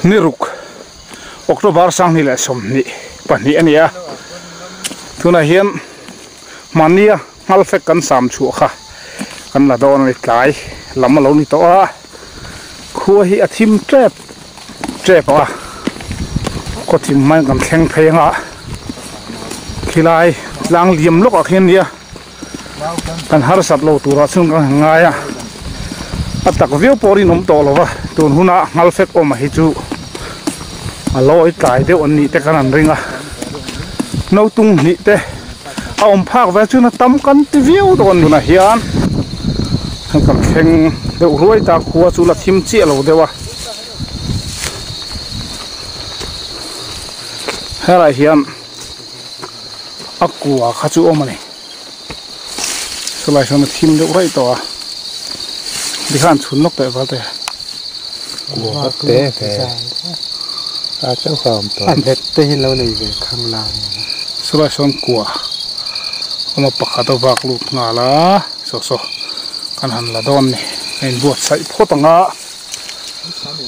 Ni ruk October 2022 a ni a, tunah hian mahnia nghal fek kan sam chhuah kha kan la dawn a ni tlai lam a lo ni tawh a, khua hi a thim tep tep a, khaw thim hmain kan thleng phei anga khilai tlang liam lawkah khian nia. Kan harsat lo turah chuan kan han ngai a, a tak viau pawh rinawm tawh lo va, tun huna nghal fek awm a hi chu a lawi tlai deuh an nih te khan an ring a, nautung hnih te a awm phak ve chuan a tam kan ti viau dawn a ni. Tunah hian hei kan thleng deuh ruai ta, khua chu la thim chiah lo deuh a, helaiah hian a kua kha chu awm a ni. Chulai sawn a thim deuh raih tawh a tikhan chhun lawk teh val te kua te ve a chauh kha awm tawh a bet te hi lo nei ve khang lang chulai sawn kua awm a pakhat a vak lut nghal a saw saw kan han la dawn a ni a inbuatsaih phawt ang a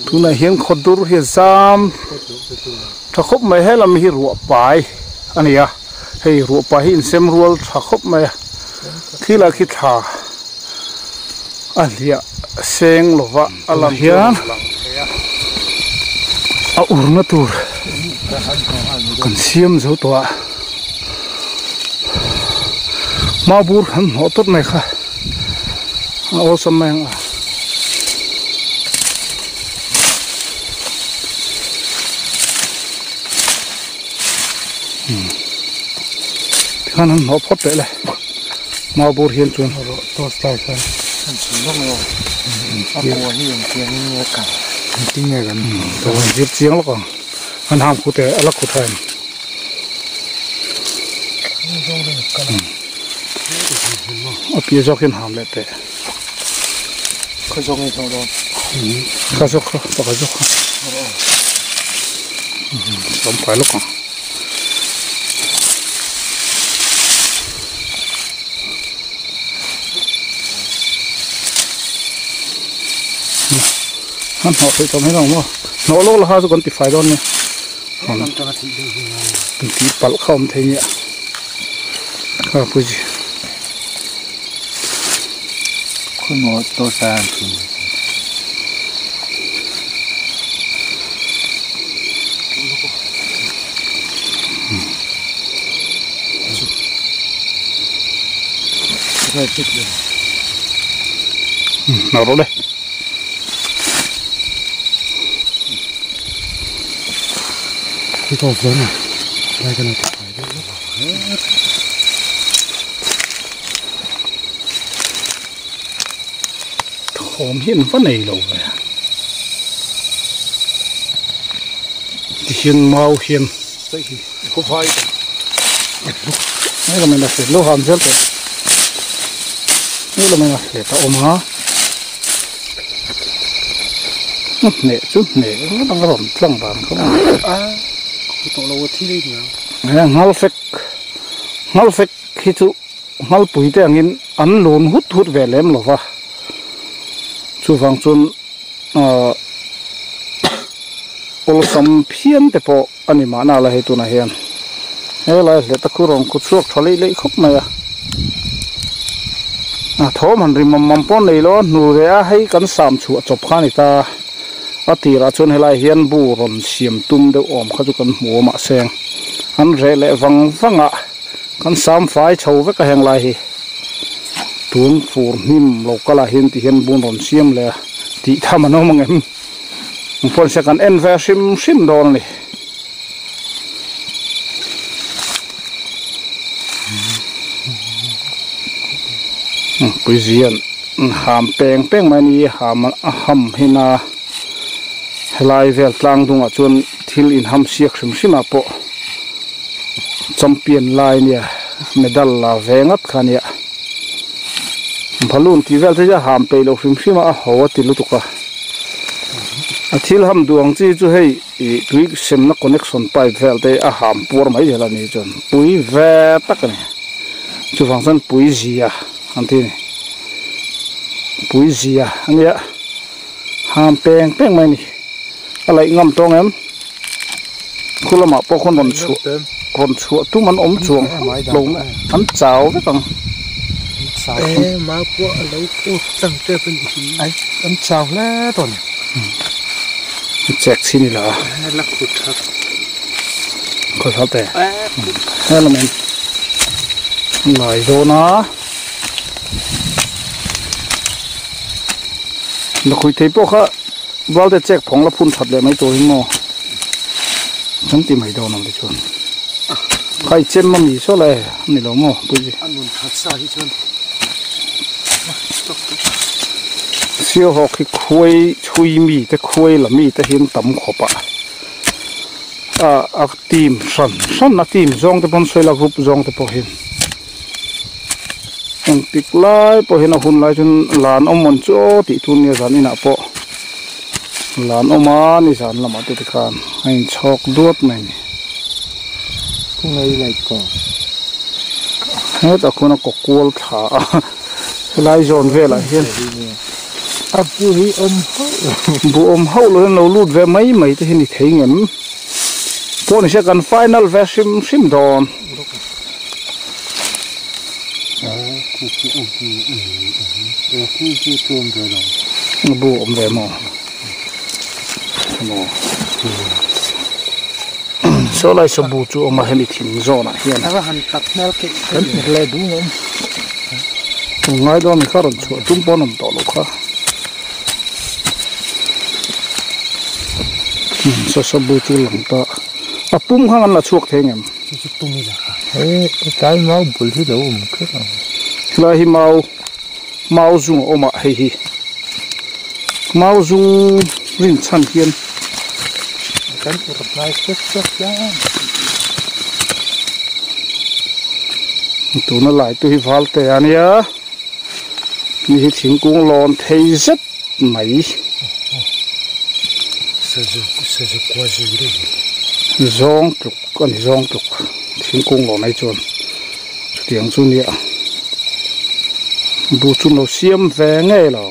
tunah hian khaw dur hi a zam tha khawp mai helam hi ruah pai a ni a. Hei ruah pah hi insem rual tha khawp mai a, thil ah khi thla a hliah seng lova a lang hian a urna tur kan siam zo tawh a, hmabur kan hnawh tawp mai kha a awlsam mai ang a. Tikhan an hnawh phawt teh le mau bur hian chuan torch light kha an chhun lawk mai a a kua hi engtiang in nge kal engtin nge kan an zir chiang lawk ang an ham khu te a la khu tha em a piah zawk hian ham leh teh khaw zawk nge hnawh dawn kha zawk kha pakhat zawk kha Lam fai lawk ang. Han hnawh theih tawh mai lo maw? Hnawh lawk la kha chu kan ti fai dawn nia. Kan ti palh kha awm thei nia. Kha puji. Khaw maw tawh sa an thun. Nào rồi đây. Cái con lớn này, đây cái này Thawm hi an va nei lo ve tihian mau hian hei lam in a hlet lo ham zel tawh hei lam in a hlet a awm a hneh chu hneh ringawt ang a rawn tlang dan kha nghal fek nghal fek hi chu. Nghalpui te angin an lun hut hut ve lem lo va, chuvang chuan ahh awlsam phian te pawh a ni mahna la hei tunah hian helai hleta khu rawn khu chhuak tha leih leih khawp mai a, a thawm han ri mam mam pawh a nei lo a hnu leh a hei kan sam chhuah chawp kha a ni ta a tirah chuan helai hian bu rawn siam tum deuh awm kha chu kan hmu a mahse an reh leh vang vang a. Kan sam fai chho vek a heng lai hi tun fur hnim lo kal ah hian ti hian bun rawn siam leh a tih tham an awm ang em engpawh nise kan en ve hrim hrim dawn a ni. Puizian ham peng peng mai a ni ham a ham hin a helai vel tlang dungah chuan thil inham siak hrim hrim ah pawh. Champion lai ania medal la ve ngat kha ania balloon tih vel te hi a ham peih loh hrim hrim a a ho a ti lutuk a a thil ham duh ang chi chu hei ih tui semna connection pipe vel te a ham puar mai zel a ni chuan pui ve tak a ni chuvang chuan pui zia an ti a ni pui zia ania ham peng peng mai a ni. A laih ngam tawng em? Khu lamah pawh khawn rawn chhuah rawn chhuah tum an awm chuang lo mai an chau vek ang. E mau pawh a lo ut tlang tep a nih hi. Ai an chau hle tawh a ni. Chek chhin ila. La khut that. Khawi hal te. He lam in lai dawn a. Lakhui thei pawh kha Valte chek phawng la phun that leh mai tur hi maw kan ti mai dawn ang te chuan khai chem a mi saw le a ni lo maw pui a nun that sa hi chuan Sialhawk hi khuai chhui mi te khuai la mi te hi an tam khawp a a a team hran hran a team zawng te pawn sawi la group zawng te pawh hian. Engtik lai pawh hian a hun lai chuan lan awm an chu aw tih tur nia zan inah pawh lan awm a ni zan lamah te tikhan a inchhawk duat mai a ni. Khungai light ka. Hetah khuan a kaw kual thla a helai zawn velah hian a bu hi awm hauh lo. Bu awm hauh lo hian lo lut ve mai mai te hi ni thei ngem pawh ni se kan final ve hrim hrim dawn. Bu awm ve maw maw saw lai saw bu chu awm a hemi thing zawnah hian ngai dawn kha rawn chhuah tum pawn awm tawh lo kha saw saw bu chu lang ta a pum kha an la chhuak thei ngem. Chu chu tum ila kha. He tlai mau bul hi lo awm kher ang. Helai hi mau mau zung a awm a hei hi mau zung rin chhan hian kan ur hnai sek sek hian tuna lai te hi val te a nia ni hi thingkung lawn thei zet mai. Sazu sazu kua zui reng. Zawng tluk a ni zawng tluk thingkung lo mai chuan chutiang chu nia bu chu lo siam ve ngei lo.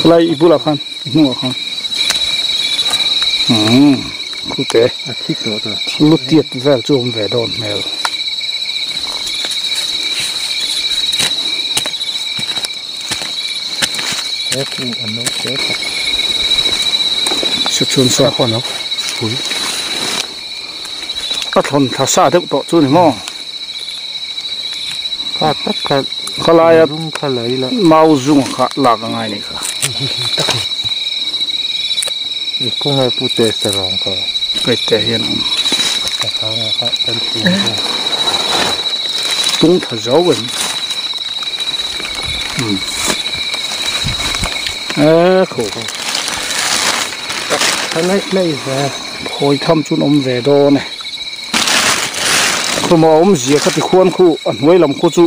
Khalai i bulah khan. Hnungah khan umm khute a thi tawh ta lu tiat vel chu awm ve dawn hmel. He khu an lo che tak. Sa chhun sa pawh lo pui. A thlawn thla sa deuh tawh chu ni maw. Kha tak kha khalaia zung kha la ila mau zung kha lak a ngai ni kha. I kawng pu te sarang kha. Kai te hian awm. Ka thanga kha kan tum kha. Tung tha zo em. E khu. Tha lai lai ve. Phawi tham chun awm ve dawn e. Khuma awmzia kha tikhuan khu a hnuai lam khu chu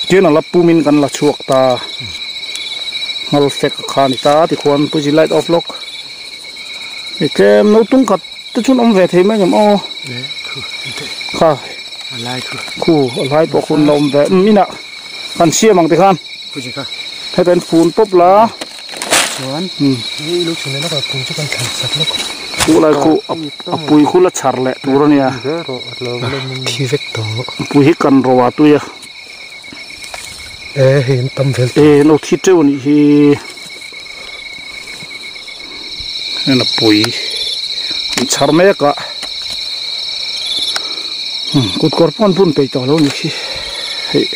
tian a la pumin kan la chhuak ta ngal fek a kha a ni ta tikhuan puji light off lawk i tlem no tung khat te chuan awm ve thei mai ngem aw kha khu a lai pawh khu an la awm ve umm inah kan siam ang tikhan heta in fun pawp la. Chuan i lo chhun leh lawk a pui chu kan thlan sak lawk. Khu lai khu a pui khu la chhar leh tur a nia. Thi vek tawh. A pui hi kan ro a tui a. E hei an tam vel tawh. E no thi teuh a nih hi. Heng a pui an chhar mek a. Kut kawr pawh an bun peih tawh lo a nih hi. Hei.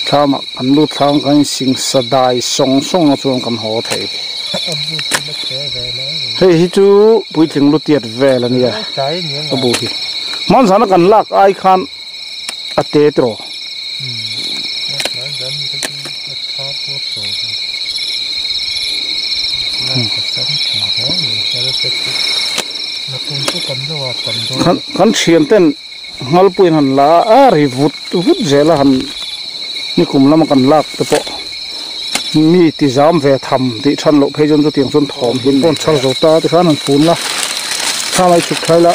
Thlamah kan lut thlang kan insing sa dai sawng sawng a chuan kan haw thei. Hei hi chu puitling lu tiat vel a nia a bu hi. Hmanzana kan lak ai khan a te tiraw. Kan thian ten Nghalpuiin han la a, a ri vut vut zel a han nikum lama kan lak te pawh mi ti zam ve tham tih than loh phei chuan chutiang chuan thawm hi pawn chhar zo ta tikhan han fun la. Thlamai chhuk thlai la.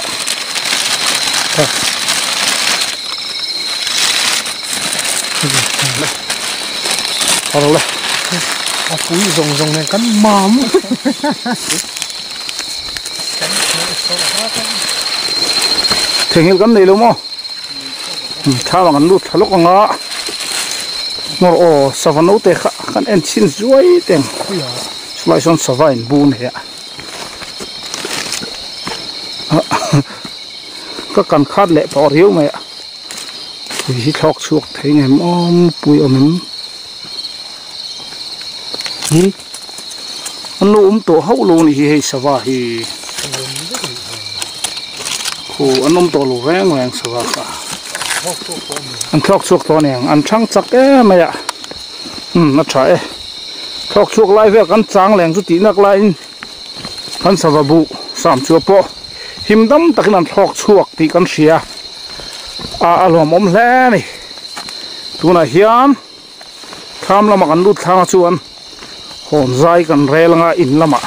Thar le. A pui zawng zawng nen kan mam. Theihnghilh kan nei lo maw? Thlam ah kan lut thla lawk ang a. Ngawr aw sava naute kha kan en chhin zuai teng. Chulai sawn sava in bu nei a. Ka kan khat leh tawh riau mai a. Pui hi thlawk chhuak thei ngem awm pui awm em. Hi an lo awm tawh hauh lo ni hi hei sava hi. Khu an awm tawh lo reng reng sava kha. An thlawk chhuak tawh aniang an thang chak em mai a. Umm a tha e. Thlawk chhuak lai vel kan chang leng chu tih nak laiin kan sava buh sam chu pawh him dam takin an thlawk chhuak tih kan hria a a lawmawm hle a ni. Tunah hian thlam lamah kan lut thlanga chuan hawn zai kan rel anga in lamah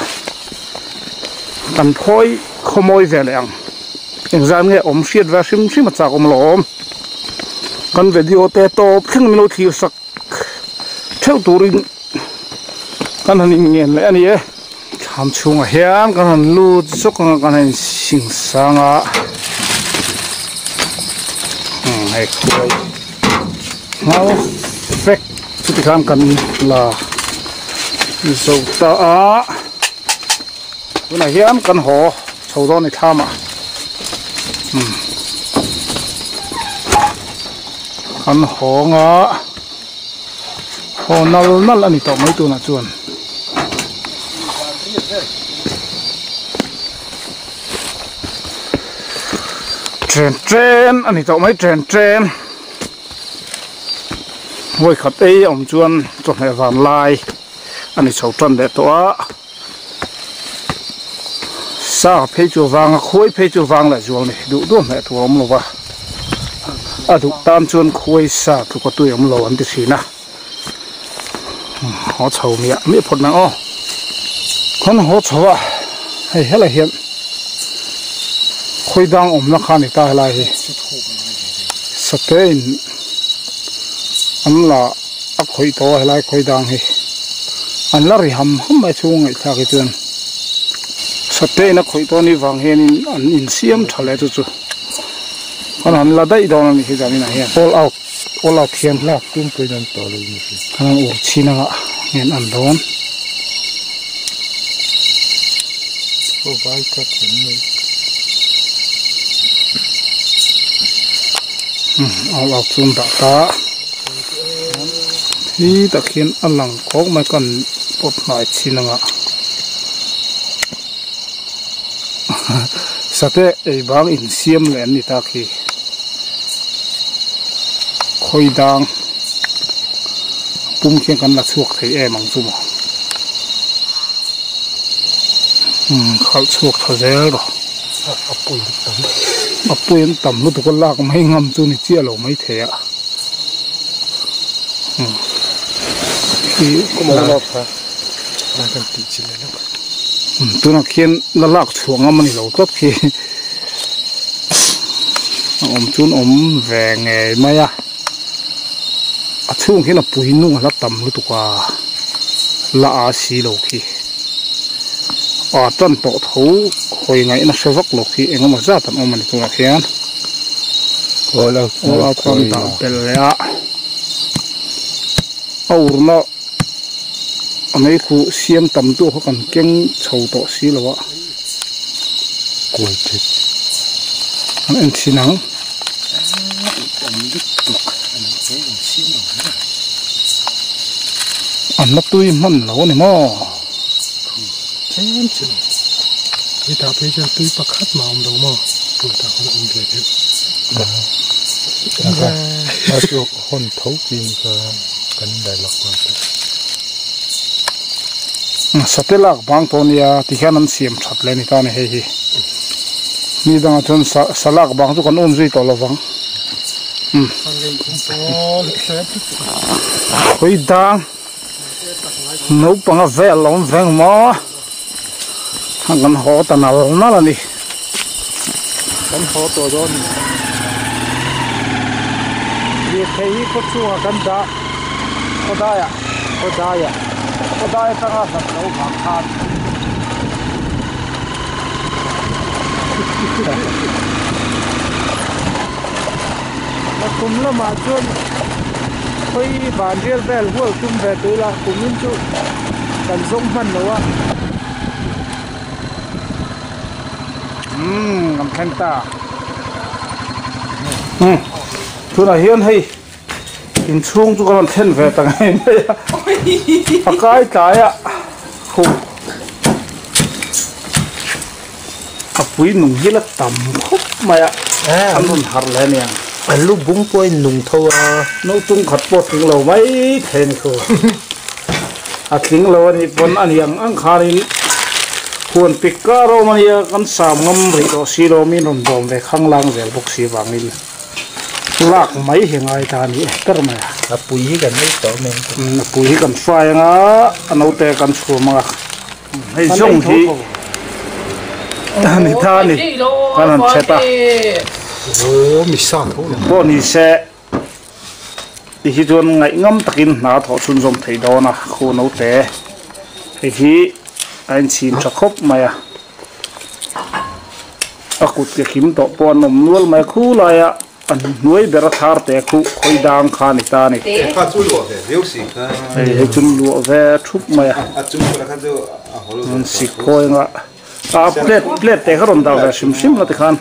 kan phawi khawmawi ve leh ang. Engzan nge awm hriat ve hrim hrim a chak awm lo. Kan video te tawp thleng min lo thlir sak. Theuh turin kan han inngen leh a ni e. Thlam chhungah hian kan han lut zawk ang a kan han insing sang a umm hei khuai nghal vek chuti khan kan la zo ta a tunah hian kan haw chho dawn a ni thlam ah umm kan hawng a haw nal nal a ni tawh mai tunah chuan. Chen chen a ni tawh mai chen chen vawikhat ei a awm chuan chawhmeh van lai a ni chho tan leh tawh a. Sa phei chu vang a khuai phei chu vang leh zual ni duh duh hmeh tur a awm lo va a duh tan chuan khuai sa tluk a tui awm lo an ti thin a haw chho miah miah phawt mai ang aw khawn haw chho a hei helai hian khawi dang awmna kha a ni ta helai hi sate in an la a khawih tawh a helai khawi dang hi an la ri ham ham mai chhung ngaihthlak hi chuan sate in a khawih tawh anih vang hianin an insiam tha leh chu chu kan han la daih dawn a nih hi zaninah hian all out all out hian lak tum pawhin an tawh lo ni hi kan han ur chhin anga ngen an dawn aw vai tlat an nei all out chu an dah ta. Hi tak hian a lang kawk mai kan pawt hnai chhin anga sate ei bang insiam leh an ni tak hi khawi dang pum khian kan la chhuak thei em ang chu maw umm khalh chhuak tha zel rawh a pui an tam lutuk a lak mai ngam chu ni chiah lo mai thei a. Tunah khian la lak chhuah ngam a ni lo tlat khi a awm chuan awm ve ngei mai a a chhung hian a pui nung a la tam lutuk a la a si lo khi a tan tawh tho hawi ngaihna hre vak lo khi eng emaw zat an awm a ni tunah khian. All out all out chuan dah belh leh a a urna a meikhu siam tam tu kha kan keng chho tawh si lo a kuai thet an en thin ang an la tui hman lo a ni maw tlem chu hetah phei chuan tui pakhat mah a awm lo maw tah khan a awm ve deuh a chu hawn tho chin kha kan dialogue nghal tawh. Sate lak bang tawh ania tikhian an siam that leh a ni ta a ni hei hi mi dangah chuan sa sa lak bang chu kan um zui tawh lovang umm khawi dang naupang a vel a awm veng maw a kan haw ta nal nal a ni. Kan haw tawh dawn a ni. Lirthei hi khaw chhungah kan dah khawdaiah khawdaiah khawdai atanga hlat loh vang khan a kum lamah chuan khawi van rial vel hual tum ve tur a kumin chu kan zawng hman lo a. Umm kan thleng ta umm tunah hian hei inchhung chu ka rawn thlen ve ta ngei mai a a kai tlai a huh a pui nung hi la tam khawp mai a an rawn harh leh aniang a lu bung pawh a in nung tho a naupang khat pawh a tling lo mai thei a ni thu. A tling lo a nih pawn a ni ang ang khanin huan pik kar a awm a nia kan sam ngam rih tawh si lo min rawn bawm ve khang lang zel bawk si vangin lak mai hi ngai ta a ni e ber mai a. A pui hi kan ei tawh mai a pui hi kan fry anga a naute kan chhum anga hei zawng hi a ni ta a ni kan han chhet a. Pawh ni se. Ti hi chuan ngaihngam takin hna thawh chhunzawm theih dawn a khu naute hei hi a inchhin tha khawp mai a a kut ke kim tawh pawh an awm nual mai a khu laia a hnuai ber a thar te khu khawi dang kha a ni ta a ni hei hei chu luah ve thup mai a an sik phawi anga a plate plate te kha rawn dah ve hrim hrim la tikhan.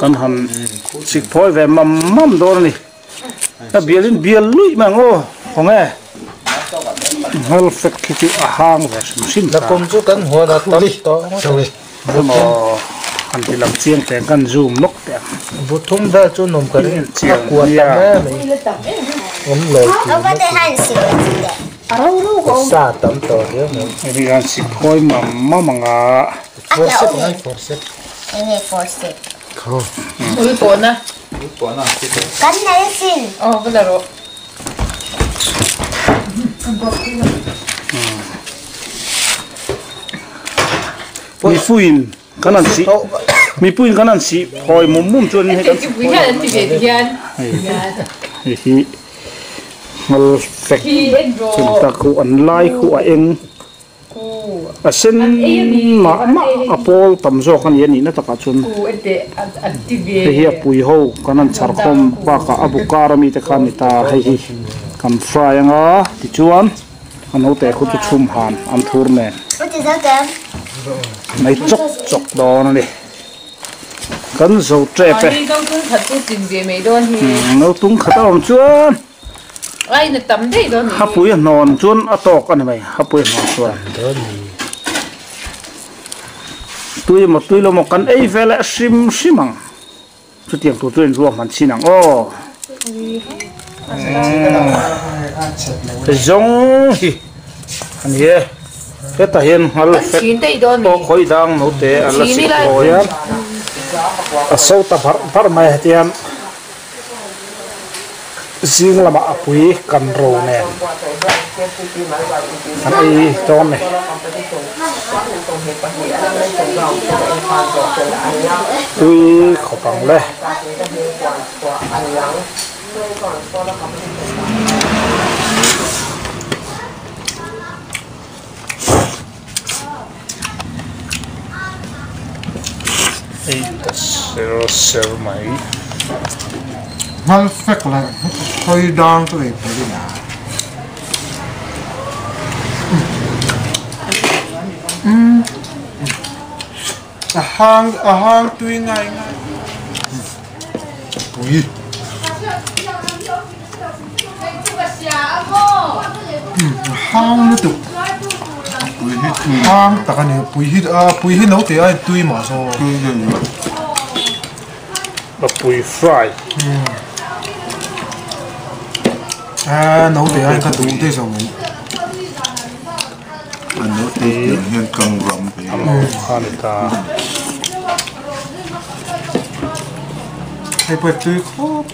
Kan han chik phawi ve mam mam dawn a ni. A bialin bial luih mai ang aw khaw nge nghal fek khi chu a hang ve hrim hrim ta. Nakum chu kan huan a tam tawh ngawt a ni. Emaw han ti lang chiang teh ang kan zoom lawk teh ang. Buthum vel chu nawm ka ring a kua tam em mai. Awm lo tih na sa tam tawh riau mai. Hei hian chik phawi mam mam ang a. Forcep ngai forcep. Enge forcep? Kho. Ui pawhna. Ui pawhna ang chi te. Kan nei asin. Aw va la rawh. Mipuiin kan han sih mipuiin kan han sih phawi mum mum chuan hei kan Pui hian an ti ve ti hian. Hei hi ngal fek chun tak khu an lai khu a eng. A sen mah mah a pawl tam zawk a ni a nihna takah chuan hei hi a pui ho kan han chhar khawm bakah a bu kar ami te kha a ni ta hei hi kan fry anga tichuan a naute khu chu chhum han an thur nen mai chawk chawk dawn a ni kan zo tep e nautung khat a awm chuan. Hapui a hnawn chuan a tawk a ni mai, hapui a hnawn chuan. Tui emaw tui lo maw kan ei ve leh hrim hrim ang. Chutiang tur chu inruah hman chin ang aw. Zawng hi a ni e. Hetah hian nghal fek pawh khawi dang naute a la sik hawi a. A so ta barh barh mai a hetiang. Zing lamah a pui kan ro nen kan ei dawn a ni. Tui khawp ang le. Ei ta ser ser mai. Nghal fek leh hawi dang chu ei phei a. A hang a hang tui ngai ngai. Pui. Hang lutuk. Pui hi tui. Hang tak a ni. Pui hi a pui hi naute a tui mah zawk. Tui nge ni. A pui fry. A naute a ka duh te zawng mai. A naute pian hian kang ram ve. A mau kha ni ta. Hei pawh tui khawp.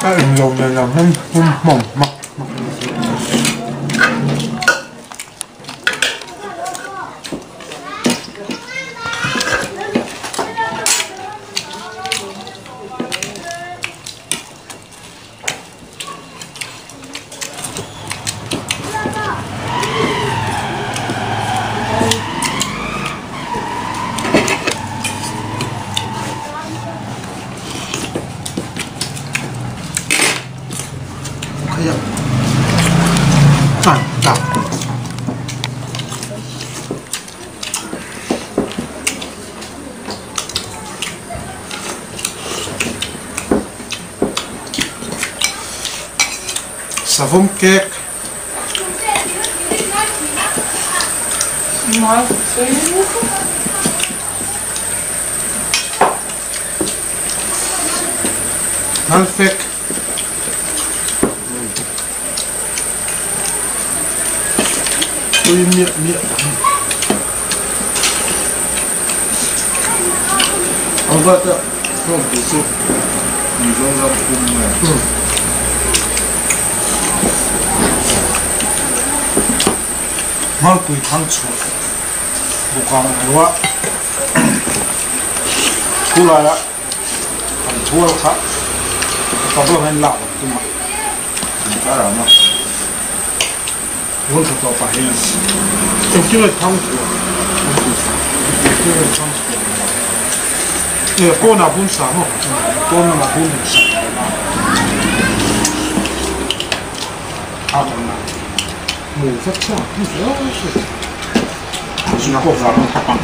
A englo nen ang hian hum hmawm hmak hmak. Savawm cake. Nalfek. Tui miah miah tak a ni. Albert-a hlawk duh chu Mizoram pum nge? Hmalpui thang chhuah bawk ang erawh khulaiah kan thual kha ka bawlh hian lak loh tum a. Hun tha tawh pah hian Engtin nge thang chhuah? Engtin nge thang chhuah? Nge pawnah bun sa maw? Pawn lamah bun han sa tawh a. A kan la. Mu vek chuan a hmu hle a hriat. Zu pawh vang a pang.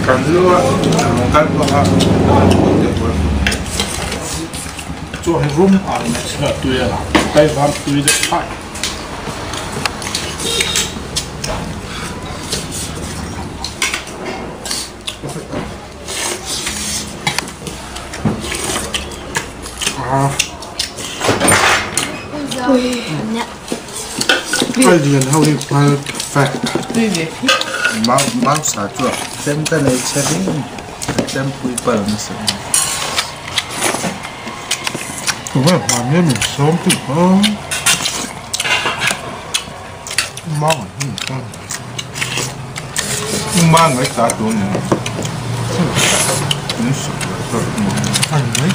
Kan lu a kan pawh a Chuan hi rum al mai chhila tui a lang kai van tui deuh phai. A lian ho hi nghal fek. Mau sa chu chem ka nei che ding chem pui pal nasa. Tunge hmanni min sawm tu kha mau an hmun ta. Mau ngai ta tu ni. Min sawm tu. An mai.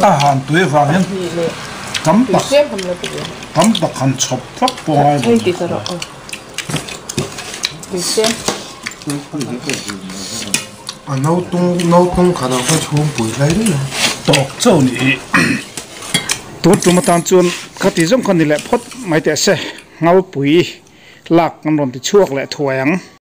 A han tui vang hian tam tak tam tak han chhawp vak pawh a ngai lo. A nautawng nautawng khat ang kha chhungpui lai daih a. Tawk chauh ni hi. Tun tum atan chuan ka ti zawng kha ni leh phawt mai teh se. Ngalpui lak kan rawn ti chhuak leh thuai ang.